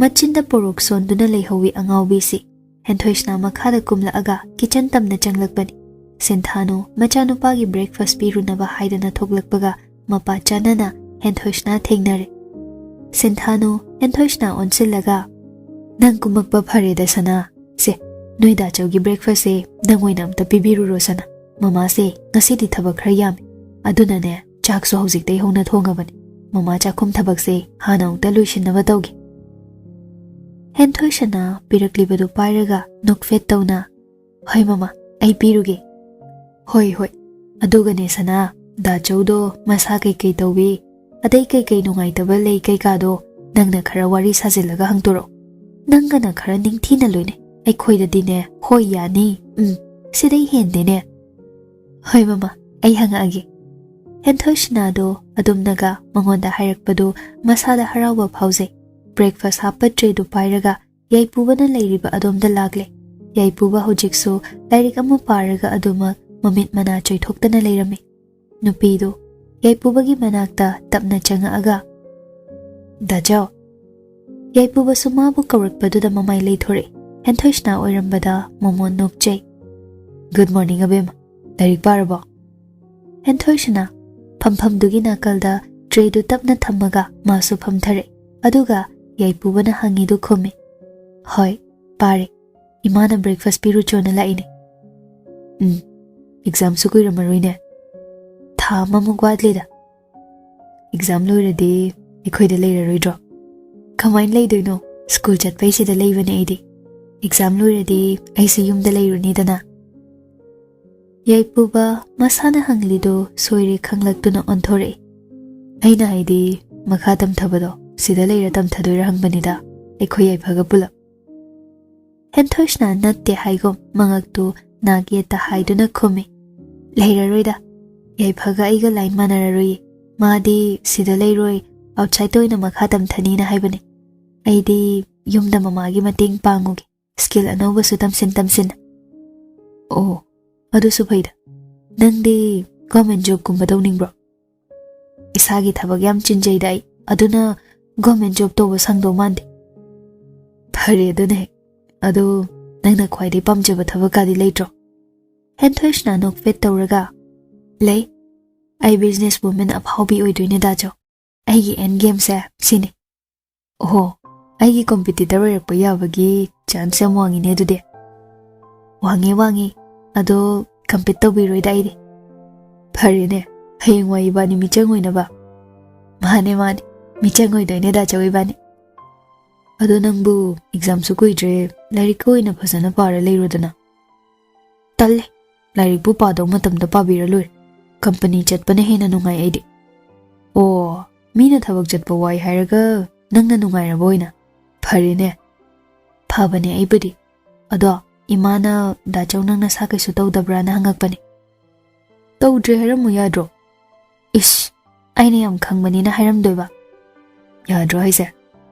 ꯃꯆꯤꯟꯗ ꯄꯣꯔꯣꯛ ꯁꯣꯟꯗꯨꯅ ꯂꯩꯍꯧꯋꯤ ꯑꯉꯥꯎꯕꯤꯁꯤ꯫ ꯍꯦꯟꯊꯣꯏꯁꯅꯥ ꯃꯈꯥꯗ ꯀꯨꯝꯂꯛꯑꯒ ꯀꯤꯆꯟ ꯇꯝꯅ ꯆꯪꯂꯛꯄꯅꯤ꯫ ꯁꯤꯟꯊꯥꯅꯨ ꯃꯆꯥꯅꯨꯄꯥꯒꯤ ꯕ꯭ꯔꯦꯛꯐꯥꯁ ꯄꯤꯔꯨꯅꯕ ꯍꯥꯏꯗꯅ ꯊꯣꯛꯂꯛꯄꯒ ꯃꯄꯥ ꯆꯥꯟꯅꯅ ꯍꯦꯟꯊꯣꯏꯁꯅꯥ ꯊꯦꯡꯅꯔꯦ꯫ ꯁꯤꯟꯊꯥꯅꯨ ꯍꯦꯟꯊꯣꯏꯁꯅꯥ ꯑꯣꯟꯁꯤꯜꯂꯒ, "ꯅꯪ ꯀꯨꯝꯃꯛꯄ ꯐꯔꯦꯗ ꯁꯅꯥ꯫ ꯁꯦ, ꯅꯣꯏ ꯗꯥꯆꯧꯒꯤ ꯕ꯭ꯔꯦꯛꯐꯥꯁꯁꯦ ꯅꯪ ꯑꯣꯏꯅ ꯑꯝꯇ ꯄꯤꯕꯤꯔꯨꯔꯣ ꯁꯅꯥ꯫ ꯃꯃꯥꯁꯦ ꯉꯁꯤꯗꯤ ꯊꯕꯛ ꯈꯔ ꯌꯥꯝꯃꯤ꯫ ꯑꯗꯨꯅꯅꯦ, ꯆꯥꯛꯁꯨ ꯍꯧꯖꯤꯛꯇꯩ ꯍꯧꯅ ꯊꯣꯡꯉꯕꯅꯤ꯫ ꯃꯃꯥ ꯆꯥꯛꯈꯨꯝ ꯊꯕꯛꯁꯦ ꯍꯥꯟꯅ ꯑꯃꯨꯛꯇ ꯂꯣꯏꯁꯤꯟꯅꯕ ꯇꯧꯒꯦ"꯫ ꯍꯦꯟꯊꯣꯏꯁꯅꯥ ꯄꯤꯔꯛꯂꯤꯕꯗꯨ ꯄꯥꯏꯔꯒ ꯅꯣꯛꯐꯦꯠ ꯇꯧꯅ, "ꯍꯣꯏ ꯃꯃꯥ, ꯑꯩ ꯄꯤꯔꯨꯒꯦ"꯫ "ꯍꯣꯏ, ꯍꯣꯏ꯫ ꯑꯗꯨꯒꯅꯦ ꯁꯅꯥ, ꯗꯥꯆꯧꯗꯣ ꯃꯁꯥ ꯀꯩꯀꯩ ꯇꯧꯏ, ꯑꯗꯩ ꯀꯩꯀꯩ ꯅꯨꯡꯉꯥꯏꯇꯕ ꯂꯩ ꯀꯩꯀꯥꯗꯣ ꯅꯪꯅ ꯈꯔ ꯋꯥꯔꯤ ꯁꯥꯖꯤꯜꯂꯒ ꯍꯪꯗꯣꯔꯛꯑꯣ꯫ ꯅꯪꯒꯅ ꯈꯔ ꯅꯤꯡꯊꯤꯅ ꯂꯣꯏꯅꯩ꯫ ꯑꯩꯈꯣꯏꯗꯗꯤꯅꯦ, ꯍꯣꯏ ꯌꯥꯅꯤ, ꯎꯝ, ꯁꯤꯗꯩ ꯍꯦꯟꯗꯦꯅꯦ"꯫ "ꯍꯣꯏ ꯃꯃꯥ, ꯑꯩ ꯍꯪꯉꯛꯑꯒꯦ"꯫ ꯍꯦꯟꯊꯣꯏꯁꯅꯥꯗꯣ ꯑꯗꯨꯝꯅꯒ ꯃꯉꯣꯟꯗ ꯍꯥꯏꯔꯛꯄꯗꯨ ꯃꯁꯥꯗ ꯍꯔꯥꯎꯕ ꯐꯥꯎꯖꯩ꯫ ꯕ꯭ꯔꯦꯛꯐꯥꯁ ꯍꯥꯞꯄ ꯇ꯭ꯔꯦꯗꯨ ꯄꯥꯏꯔꯒ ꯌꯥꯏꯄꯨꯕꯅ ꯂꯩꯔꯤꯕ ꯑꯗꯣꯝꯗ ꯂꯥꯛꯂꯦ꯫ ꯌꯥꯏꯄꯨꯕ ꯍꯧꯖꯤꯛꯁꯨ ꯂꯥꯏꯔꯤꯛ ꯑꯃ ꯄꯥꯔꯒ ꯑꯗꯨꯃꯛ ꯃꯃꯤꯠ ꯃꯅꯥ ꯆꯣꯏꯊꯣꯛꯇꯅ ꯂꯩꯔꯝꯃꯤ꯫ ꯅꯨꯄꯤꯗꯨ ꯌꯥꯏꯄꯨꯕꯒꯤ ꯃꯅꯥꯛꯇ ꯇꯞꯅ ꯆꯪꯉꯛꯑꯒ, "ꯗꯥꯆꯧ"꯫ ꯌꯥꯏꯄꯨꯕꯁꯨ ꯃꯥꯕꯨ ꯀꯧꯔꯛꯄꯗꯨꯗ ꯃꯃꯥꯏ ꯂꯩꯊꯣꯔꯛꯏ꯫ ꯍꯦꯟꯊꯣꯏꯁꯅꯥ ꯑꯣꯏꯔꯝꯕꯗ ꯃꯣꯃꯣꯟ ꯅꯣꯛꯆꯩ꯫ "Good morning, ꯑꯕꯦꯝꯃ꯫ ꯂꯥꯏꯔꯤꯛ ꯄꯥꯔꯕꯣ?" ꯍꯦꯟꯊꯣꯏꯁꯅꯥ ꯐꯝꯐꯝꯗꯨꯒꯤ ꯅꯥꯀꯜꯗ ꯇ꯭ꯔꯦꯗꯨ ꯇꯞꯅ ꯊꯝꯃꯒ ꯃꯥꯁꯨ ꯐꯝꯊꯔꯛꯏ꯫ ꯑꯗꯨꯒ ꯌꯥꯏꯄꯨꯕꯅ ꯍꯪꯉꯤꯗꯨ ꯈꯨꯝꯃꯤ꯫ "ꯍꯣꯏ, ꯄꯥꯔꯦ꯫ ꯏꯃꯥꯅ breakfast ꯄꯤꯔꯨꯆꯣꯅ ꯂꯥꯛꯏꯅꯦ꯫" "ꯎꯝ, examꯁꯨ ꯀꯨꯏꯔꯝꯃꯔꯣꯏꯅꯦ꯫" "ꯊꯥ ꯑꯃꯃꯨꯛ ꯋꯥꯠꯂꯤꯗ꯫" "Exam ꯂꯣꯏꯔꯗꯤ ꯑꯩꯈꯣꯏꯗ ꯂꯩꯔꯔꯣꯏꯗ꯭ꯔꯣ?" "ꯀꯃꯥꯏꯅ ꯂꯩꯗꯣꯏꯅꯣ? ꯁ꯭ꯀꯨꯜ ꯆꯠꯄꯩꯁꯤꯗ ꯂꯩꯕꯅꯦ ꯑꯩꯗꯤ꯫ Exam ꯂꯣꯏꯔꯗꯤ ꯑꯩꯁꯨ ꯌꯨꯝꯗ ꯂꯩꯔꯨꯅꯤꯗꯅ꯫" ꯌꯥꯏꯄꯨꯕ ꯃꯁꯥꯅ ꯍꯪꯂꯤꯗꯨ ꯁꯣꯏꯔꯦ ꯈꯪꯂꯛꯇꯨꯅ ꯑꯣꯟꯊꯣꯔꯛꯏ꯫ "ꯑꯩꯅ ꯍꯥꯏꯗꯤ, ꯃꯈꯥ ꯇꯝꯊꯕꯗꯣ ꯁꯤꯗ ꯂꯩꯔ ꯇꯝꯊꯗꯣꯏꯔꯥ ꯍꯪꯕꯅꯤꯗ, ꯑꯩꯈꯣꯏ ꯌꯥꯏꯐꯒ ꯄꯨꯂꯞ꯫" ꯍꯦꯟꯊꯣꯏꯁꯅ ꯅꯠꯇꯦ ꯍꯥꯏꯒꯨꯝ ꯃꯉꯛꯇꯨ ꯅꯥꯛ ꯌꯦꯠꯇ ꯍꯥꯏꯗꯨꯅ ꯈꯨꯝꯃꯤ꯫ "ꯂꯩꯔꯔꯣꯏꯗ꯫ ꯌꯥꯏꯐꯒ ꯑꯩꯒ line ꯃꯥꯟꯅꯔꯔꯣꯏꯌꯦ꯫ ꯃꯥꯗꯤ ꯁꯤꯗ ꯂꯩꯔꯣꯏ, outsideꯇ ꯑꯣꯏꯅ ꯃꯈꯥ ꯇꯝꯊꯅꯤꯅ ꯍꯥꯏꯕꯅꯦ꯫ ꯑꯩꯗꯤ ꯌꯨꯝꯗ ꯃꯃꯥꯒꯤ ꯃꯇꯦꯡ ꯄꯥꯡꯉꯨꯒꯦ, skill ꯑꯅꯧꯕꯁꯨ ꯇꯝꯁꯤꯟ ꯇꯝꯁꯤꯟꯅ꯫" "ꯑꯣ, ꯑꯗꯨꯁꯨ ꯐꯩꯗ꯫ ꯅꯪꯗꯤ government jobꯀꯨꯝꯕ ꯇꯧꯅꯤꯡꯕ꯭ꯔꯣ?" "ꯏꯁꯥꯒꯤ ꯊꯕꯛ ꯌꯥꯝ ꯆꯤꯟꯖꯩꯗ ꯑꯩ, ꯑꯗꯨꯅ government job ꯇꯧꯕ ꯁꯪꯗꯧ ꯃꯥꯟꯗꯦ꯫" "ꯐꯔꯦ ꯑꯗꯨꯅ ꯍꯦꯛ꯫ ꯑꯗꯣ ꯅꯪꯅ ꯈ꯭ꯋꯥꯏꯗꯩ ꯄꯥꯝꯖꯕ ꯊꯕꯛꯀꯗꯤ ꯂꯩꯇ꯭ꯔꯣ?" ꯍꯦꯟꯊꯣꯏꯁꯅ ꯅꯣꯛꯐꯦꯠ ꯇꯧꯔꯒ, "ꯂꯩ꯫ ꯑꯩ business woman ꯑꯐꯥꯎꯕꯤ ꯑꯣꯏꯗꯣꯏꯅꯦ ꯗꯥꯆꯧ꯫ ꯑꯩꯒꯤ end gameꯁꯦ ꯁꯤꯅꯤ꯫" "ꯑꯣꯍꯣ, ꯑꯩꯒꯤ competitor ꯑꯣꯏꯔꯛꯄ ꯌꯥꯕꯒꯤ chance ꯌꯥꯝ ꯋꯥꯡꯉꯤꯅꯦ ꯑꯗꯨꯗꯤ꯫" "ꯋꯥꯡꯉꯤ, ꯋꯥꯡꯉꯤ꯫ ꯑꯗꯣ compete ꯇꯧꯕꯤꯔꯣꯏꯗ ꯑꯩꯗꯤ꯫" "ꯐꯔꯦꯅꯦ, ꯍꯌꯦꯡꯋꯥꯏ ꯏꯕꯥꯅꯤ ꯃꯤꯆꯪ ꯑꯣꯏꯅꯕ꯫" "ꯃꯥꯅꯦ, ꯃꯥꯅꯦ꯫ ꯃꯤꯆꯪ ꯑꯣꯏꯗꯣꯏꯅꯦ ꯗꯥꯆꯧ ꯏꯕꯥꯅꯤ꯫" "ꯑꯗꯣ ꯅꯪꯕꯨ examꯁꯨ ꯀꯨꯏꯗ꯭ꯔꯦ, ꯂꯥꯏꯔꯤꯛꯀ ꯑꯣꯏꯅ ꯐꯖꯅ ꯄꯥꯔ ꯂꯩꯔꯣꯗꯅ꯫" "ꯇꯜꯂꯦ꯫ ꯂꯥꯏꯔꯤꯛꯄꯨ ꯄꯥꯗꯧ ꯃꯇꯝꯗ ꯄꯥꯕꯤꯔ ꯂꯣꯏꯔꯦ꯫ Company ꯆꯠꯄꯅ ꯍꯦꯟꯅ ꯅꯨꯡꯉꯥꯏ ꯑꯩꯗꯤ꯫" "ꯑꯣ, ꯃꯤꯅ ꯊꯕꯛ ꯆꯠꯄ ꯋꯥꯏ ꯍꯥꯏꯔꯒ ꯅꯪꯅ ꯅꯨꯡꯉꯥꯏꯔꯕ ꯑꯣꯏꯅ꯫ ꯐꯔꯦꯅꯦ꯫" "ꯐꯕꯅꯦ ꯑꯩꯕꯨꯗꯤ꯫ ꯑꯗꯣ ꯏꯃꯥꯅ ꯗꯥꯆꯧ ꯅꯪ ꯅꯁꯥ ꯀꯩꯁꯨ ꯇꯧꯗꯕ꯭ꯔꯥꯅ ꯍꯪꯉꯛꯄꯅꯦ꯫" "ꯇꯧꯗ꯭ꯔꯦ ꯍꯥꯏꯔꯝꯃꯨ ꯌꯥꯗ꯭ꯔꯣ?" "ꯏꯁ, ꯑꯩꯅ ꯌꯥꯝ ꯈꯪꯕꯅꯤꯅ ꯍꯥꯏꯔꯝꯗꯣꯏꯕ꯫" "ꯌꯥꯗ꯭ꯔꯣ ꯍꯥꯏꯁꯦ?"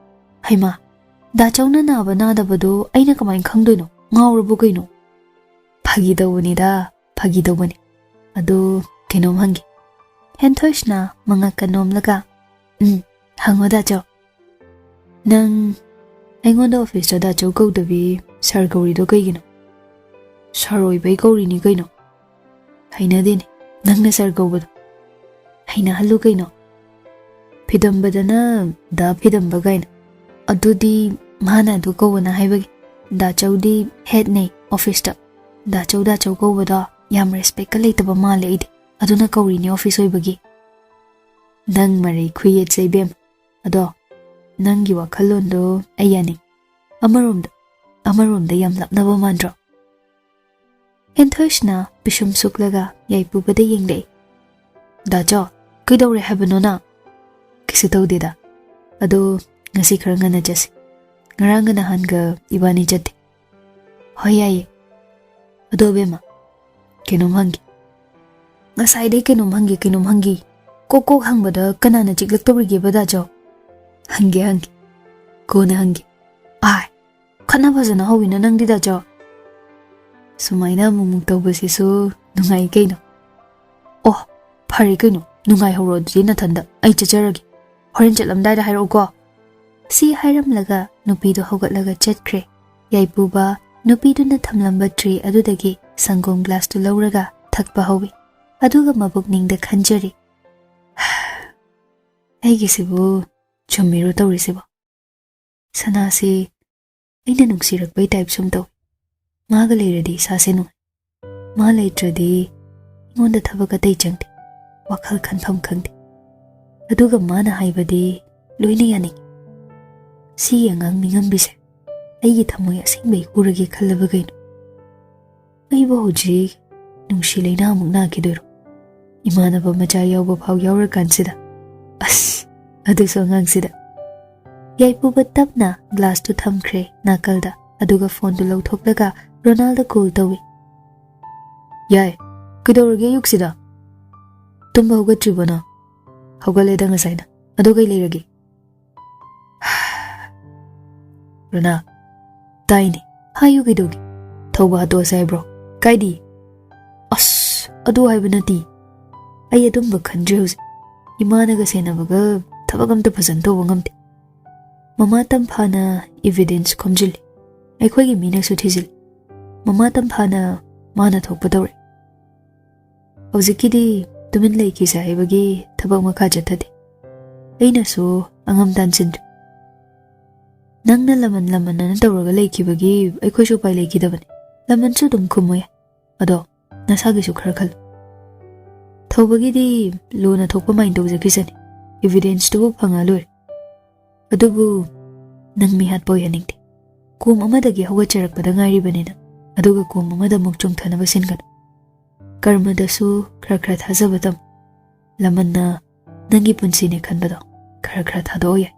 "ꯍꯩꯃꯥ, ꯗꯥꯆꯧꯅ ꯅꯥꯕ ꯅꯥꯗꯕꯗꯣ ꯑꯩꯅ ꯀꯃꯥꯏꯅ ꯈꯪꯗꯣꯏꯅꯣ? ꯉꯥꯎꯔꯕꯣ ꯀꯩꯅꯣ?" "ꯐꯥꯒꯤ ꯇꯧꯕꯅꯤꯗ, ꯐꯥꯒꯤ ꯇꯧꯕꯅꯤ꯫ ꯑꯗꯨ ꯀꯩꯅꯣꯝ ꯍꯪꯒꯦ꯫" ꯍꯦꯟꯊꯣꯏꯁꯅ ꯃꯉꯛꯀ ꯅꯣꯝꯂꯒ, "ꯎꯝ, ꯍꯪꯉꯣ ꯗꯥꯆꯧ꯫" "ꯅꯪ ꯑꯩꯉꯣꯟꯗ officeꯇ ꯗꯥꯆꯧ ꯀꯧꯗꯕꯤ "ꯁꯥꯔ ꯀꯧꯔꯤꯗꯣ ꯀꯩꯒꯤꯅꯣ?" "ꯁꯥꯔ ꯑꯣꯏꯕꯩ ꯀꯧꯔꯤꯅꯤ ꯀꯩꯅꯣ꯫ ꯍꯩꯅꯗꯦꯅꯦ ꯅꯪꯅ ꯁꯥꯔ ꯀꯧꯕꯗꯣ꯫ ꯍꯩꯅꯍꯜꯂꯨ ꯀꯩꯅꯣ꯫ ꯐꯤꯗꯝꯕꯗꯅ ꯗꯥ ꯐꯤꯗꯝꯕ ꯀꯥꯏꯅ꯫ ꯑꯗꯨꯗꯤ ꯃꯥꯅ ꯑꯗꯨ ꯀꯧꯕꯅ ꯍꯥꯏꯕꯒꯤ꯫ ꯗꯥꯆꯧꯗꯤ ꯍꯦꯠꯅꯦ ꯑꯣꯐꯤꯁꯇ꯫ ꯗꯥꯆꯧ, ꯗꯥꯆꯧ ꯀꯧꯕꯗꯣ ꯌꯥꯝ ꯔꯦꯁꯄꯦꯛꯀ ꯂꯩꯇꯕ ꯃꯥꯜꯂꯦ ꯑꯩꯗꯤ꯫ ꯑꯗꯨꯅ ꯀꯧꯔꯤꯅꯦ ꯑꯣꯐꯤꯁ ꯑꯣꯏꯕꯒꯤ꯫" "ꯅꯪ ꯃꯔꯩ ꯈꯨꯌꯦꯠꯁꯦ ꯏꯕꯦꯝ꯫ ꯑꯗꯣ ꯅꯪꯒꯤ ꯋꯥꯈꯜꯂꯣꯟꯗꯣ ꯑꯩ ꯌꯥꯅꯤꯡ꯫ ꯑꯃꯔꯣꯝꯗ, ꯑꯃꯔꯣꯝꯗ ꯌꯥꯝ ꯂꯥꯞꯅꯕ ꯃꯥꯟꯗ꯭ꯔꯣ?" ꯍꯦꯟꯊꯣꯏꯁꯅ ꯄꯤꯁꯨꯝ ꯁꯨꯛꯂꯒ ꯌꯥꯏꯄꯨꯕꯗ ꯌꯦꯡꯂꯛꯏ꯫ "ꯗꯥꯆꯧ, ꯀꯩꯗꯧꯔꯦ ꯍꯥꯏꯕꯅꯣ ꯅꯪ?" "ꯀꯩꯁꯨ ꯇꯧꯗꯦꯗ꯫ ꯑꯗꯣ ꯉꯁꯤ ꯈꯔ ꯉꯟꯅ ꯆꯠꯁꯤ꯫ ꯉꯔꯥꯡꯒ ꯅꯍꯥꯟꯒ ꯏꯕꯥꯅꯤ ꯆꯠꯇꯦ꯫" "ꯍꯣꯏ, ꯌꯥꯏꯌꯦ꯫ ꯑꯗꯣ ꯑꯕꯦꯝꯃ, ꯀꯩꯅꯣꯝ ꯍꯪꯒꯦ꯫" "ꯉꯁꯥꯏꯗꯩ ꯀꯩꯅꯣꯝ ꯍꯪꯒꯦ, ꯀꯩꯅꯣꯝ ꯍꯪꯒꯦ꯫ ꯀꯣꯛ ꯀꯣꯛ ꯍꯪꯕꯗ ꯀꯅꯥꯅ ꯆꯤꯛꯂꯛꯇꯧꯔꯤꯒꯦꯕ ꯗꯥꯆꯧ?" "ꯍꯪꯒꯦ, ꯍꯪꯒꯦ꯫ ꯀꯣꯟꯅ ꯍꯪꯒꯦ꯫" "ꯑꯥꯏ, ꯈꯠꯅ ꯐꯖꯅ ꯍꯧꯋꯤꯅ ꯅꯪꯗꯤ ꯗꯥꯆꯧ꯫" "ꯁꯨꯃꯥꯏꯅ ꯑꯃꯨꯛꯃꯨꯛ ꯇꯧꯕꯁꯤꯁꯨ ꯅꯨꯡꯉꯥꯏ ꯀꯩꯅꯣ꯫" "ꯑꯣ, ꯐꯔꯦ ꯀꯩꯅꯣ, ꯅꯨꯡꯉꯥꯏꯍꯧꯔꯣ ꯑꯗꯨꯗꯤ ꯅꯊꯟꯗ꯫ ꯑꯩ ꯆꯠꯆꯔꯒꯦ꯫ ꯍꯣꯔꯦꯟ ꯆꯠꯂꯝꯗꯥꯏꯗ ꯍꯥꯏꯔꯛꯎꯀꯣ꯫" ꯁꯤ ꯍꯥꯏꯔꯝꯂꯒ ꯅꯨꯄꯤꯗꯨ ꯍꯧꯒꯠꯂꯒ ꯆꯠꯈ꯭ꯔꯦ꯫ ꯌꯥꯏꯄꯨꯕ ꯅꯨꯄꯤꯗꯨꯅ ꯊꯝꯂꯝꯕ ꯇ꯭ꯔꯦ ꯑꯗꯨꯗꯒꯤ ꯁꯪꯒꯣꯝ ꯒ꯭ꯂꯥꯁꯇꯨ ꯂꯧꯔꯒ ꯊꯛꯄ ꯍꯧꯏ꯫ ꯑꯗꯨꯒ ꯃꯕꯨꯛꯅꯤꯡꯗ ꯈꯟꯖꯔꯤ, "ꯑꯩꯒꯤꯁꯤꯕꯨ ꯆꯨꯝꯃꯤꯔꯣ ꯇꯧꯔꯤꯁꯤꯕꯣ? ꯁꯅꯥꯁꯤ ꯑꯩꯅ ꯅꯨꯡꯁꯤꯔꯛꯄꯩ ꯇꯥꯏꯞ ꯁꯨꯝ ꯇꯧꯏ꯫ ꯃꯥꯒ ꯂꯩꯔꯗꯤ ꯏꯁꯥꯁꯦ ꯅꯨꯡꯉꯥꯏ꯫ ꯃꯥ ꯂꯩꯇ꯭ꯔꯗꯤ ꯑꯩꯉꯣꯟꯗ ꯊꯕꯛ ꯑꯇꯩ ꯆꯪꯗꯦ, ꯋꯥꯈꯜ ꯈꯟꯐꯝ ꯈꯪꯗꯦ꯫ ꯑꯗꯨꯒ ꯃꯥꯅ ꯍꯥꯏꯕꯗꯤ ꯂꯣꯏꯅ ꯌꯥꯅꯤꯡꯉꯤ꯫ ꯁꯤꯒꯤ ꯑꯉꯥꯡ ꯃꯤꯉꯝꯕꯤꯁꯦ ꯑꯩꯒꯤ ꯊꯃꯣꯏ ꯑꯁꯦꯡꯕꯩ ꯍꯨꯔꯒꯦ ꯈꯜꯂꯕ ꯀꯩꯅꯣ? ꯑꯩꯕꯨ ꯍꯧꯖꯤꯛ ꯅꯨꯡꯁꯤ ꯂꯩꯅꯥ ꯑꯃꯨꯛ ꯅꯥꯈꯤꯗꯣꯏꯔꯣ? ꯏꯃꯥꯟꯅꯕ ꯃꯆꯥ ꯌꯥꯎꯕ ꯐꯥꯎ ꯌꯥꯎꯔꯀꯥꯟꯁꯤꯗ꯫ ꯑꯁ, ꯑꯗꯨꯁꯨ ꯑꯉꯥꯡꯁꯤꯗ꯫" ꯌꯥꯏꯄꯨꯕ ꯇꯞꯅ ꯒ꯭ꯂꯥꯁꯇꯨ ꯊꯝꯈ꯭ꯔꯦ ꯅꯥꯀꯜꯗ, ꯑꯗꯨꯒ ꯐꯣꯟꯗꯨ ꯂꯧꯊꯣꯛꯂꯒ ꯔꯣꯅꯥꯜꯗ ꯀꯣꯜ ꯇꯧꯏ꯫ "ꯌꯥꯏ, ꯀꯩꯗꯧꯔꯒꯦ ꯑꯌꯨꯛꯁꯤꯗ? ꯇꯨꯝꯕ ꯍꯧꯒꯠꯇ꯭ꯔꯤꯕꯣ ꯅꯪ?" "ꯍꯧꯒꯠꯂꯦꯗ ꯉꯁꯥꯏꯅ꯫ ꯑꯗꯣ ꯀꯩ ꯂꯩꯔꯒꯦ?" "ꯔꯣꯅꯥ, ꯇꯥꯏꯅꯦ, ꯍꯥꯏꯌꯨ ꯀꯩꯗꯧꯒꯦ? ꯊꯧꯕ ꯍꯥꯠꯇꯣꯛꯑꯁꯦ ꯍꯥꯏꯕ꯭ꯔꯣ? ꯀꯥꯏꯗꯤ?" "ꯑꯁ, ꯑꯗꯨ ꯍꯥꯏꯕ ꯅꯠꯇꯦ꯫ ꯑꯩ ꯑꯗꯨꯝꯕ ꯈꯟꯗ꯭ꯔꯦ ꯍꯧꯖꯤꯛ꯫ ꯏꯃꯥꯅꯒ ꯁꯦꯟꯅꯕꯒ ꯊꯕꯛ ꯑꯝꯇ ꯐꯖꯅ ꯇꯧꯕ ꯉꯝꯗꯦ꯫" ꯃꯃꯥ ꯇꯝꯐꯥꯅ ꯏꯚꯤꯗꯦꯟꯁ ꯈꯣꯝꯖꯤꯜꯂꯤ꯫ ꯑꯩꯈꯣꯏꯒꯤ ꯃꯤꯅꯁꯨ ꯊꯤꯖꯤꯜꯂꯤ꯫ ꯃꯃꯥ ꯇꯝꯐꯥꯅ ꯃꯥꯅ ꯊꯣꯛꯄ ꯇꯧꯔꯦ꯫ ꯍꯧꯖꯤꯛꯀꯤꯗꯤ ꯇꯨꯃꯤꯟ ꯂꯩꯈꯤꯁꯦ ꯍꯥꯏꯕꯒꯤ ꯊꯕꯛ ꯃꯈꯥ ꯆꯠꯊꯗꯦ꯫ ꯑꯩꯅꯁꯨ ꯑꯉꯝ ꯇꯥꯟꯁꯤꯟꯗ꯭ꯔꯦ꯫ ꯅꯪꯅ ꯂꯃꯟ ꯂꯃꯟ ꯑꯅ ꯇꯧꯔꯒ ꯂꯩꯈꯤꯕꯒꯤ ꯑꯩꯈꯣꯏꯁꯨ ꯎꯄꯥꯏ ꯂꯩꯈꯤꯗꯕꯅꯤ꯫ ꯂꯃꯟꯁꯨ ꯑꯗꯨꯝ ꯈꯨꯝꯃꯨ ꯌꯥꯏ꯫ ꯑꯗꯣ ꯅꯁꯥꯒꯤꯁꯨ ꯈꯔ ꯈꯜꯂꯨ꯫ ꯊꯧꯕꯒꯤꯗꯤ ꯂꯨꯅ ꯊꯣꯛꯄ ꯃꯥꯏꯅ ꯇꯧꯖꯈꯤꯁꯅꯤ꯫ Evidence ꯇꯨꯕꯨ ꯐꯪꯉ ꯂꯣꯏꯔꯦ꯫ ꯑꯗꯨꯕꯨ ꯅꯪ ꯃꯤꯍꯥꯠꯄ ꯑꯣꯏꯍꯟꯅꯤꯡꯗꯦ꯫ ꯀꯣꯝ ꯑꯃꯗꯒꯤ ꯍꯧꯒꯠꯆꯔꯛꯄꯗ ꯉꯥꯏꯔꯤꯕꯅꯤꯅ, ꯑꯗꯨꯒ ꯀꯣꯝ ꯑꯃꯗ ꯑꯃꯨꯛ ꯆꯣꯡꯊꯅꯕ ꯁꯤꯟꯒꯅꯨ꯫ ꯀꯔꯃꯗꯁꯨ ꯈꯔ ꯈꯔ ꯊꯥꯖꯕ ꯇꯝꯃꯨ꯫ ꯂꯃꯟꯅ ꯅꯪꯒꯤ ꯄꯨꯟꯁꯤꯅꯦ ꯈꯟꯕꯗꯣ ꯈꯔ ꯈꯔ ꯊꯥꯗꯣꯛꯑꯣ ꯌꯥꯏ꯫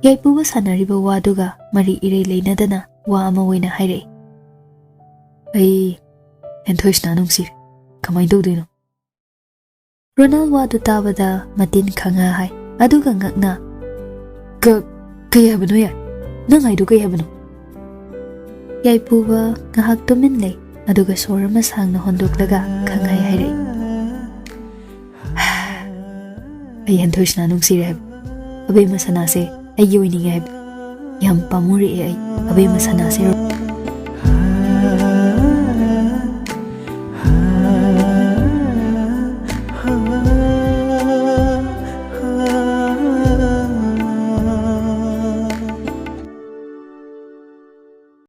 ꯌꯥꯏꯄꯨꯒ ꯁꯥꯟꯅꯔꯤꯕ ꯋꯥꯗꯨꯒ ꯃꯔꯤ ꯏꯔꯩ ꯂꯩꯅꯗꯅ ꯋꯥ ꯑꯃ ꯑꯣꯏꯅ ꯍꯥꯏꯔꯛꯏ꯫ ꯑꯩ ꯍꯦꯟꯊꯣꯏꯁꯅꯥ ꯅꯨꯡꯁꯤꯔꯦ꯫ ꯀꯃꯥꯏꯅ ꯇꯧꯗꯣꯏꯅꯣ? ꯔꯣꯅꯥꯜ ꯋꯥꯗꯨ ꯇꯥꯕꯗ ꯃꯇꯤꯟ ꯈꯪꯉ ꯍꯥꯏ, ꯑꯗꯨꯒ ꯉꯛꯅ, "ꯀ-, ꯀꯩ ꯍꯥꯏꯕꯅꯣ ꯌꯥꯏ? ꯅꯪ ꯍꯥꯏꯗꯣ ꯀꯩ ꯍꯥꯏꯕꯅꯣ?" ꯌꯥꯏꯄꯨꯕ ꯉꯥꯏꯍꯥꯛ ꯇꯨꯃꯤꯟ ꯂꯩ, ꯑꯗꯨꯒ ꯁꯣꯔ ꯑꯃ ꯁꯥꯡꯅ ꯍꯣꯟꯗꯣꯛꯂꯒ ꯈꯪꯍꯥꯏ ꯍꯥꯏꯔꯛꯏ꯫ "ꯑꯩ ꯍꯦꯟꯊꯣꯏꯁꯅꯥ ꯅꯨꯡꯁꯤꯔꯦ ꯍꯥꯏꯕ꯫ ꯑꯕꯦꯝꯃ ꯁꯅꯥꯁꯦ ꯑꯩꯒꯤ ꯑꯣꯏꯅꯤꯡꯉꯦ ꯍꯥꯏꯕ꯫ ꯌꯥꯝ ꯄꯥꯝꯃꯨꯔꯛꯑꯦ ꯑꯩ ꯑꯕꯦꯝꯃ ꯁꯅꯥꯁꯦ"꯫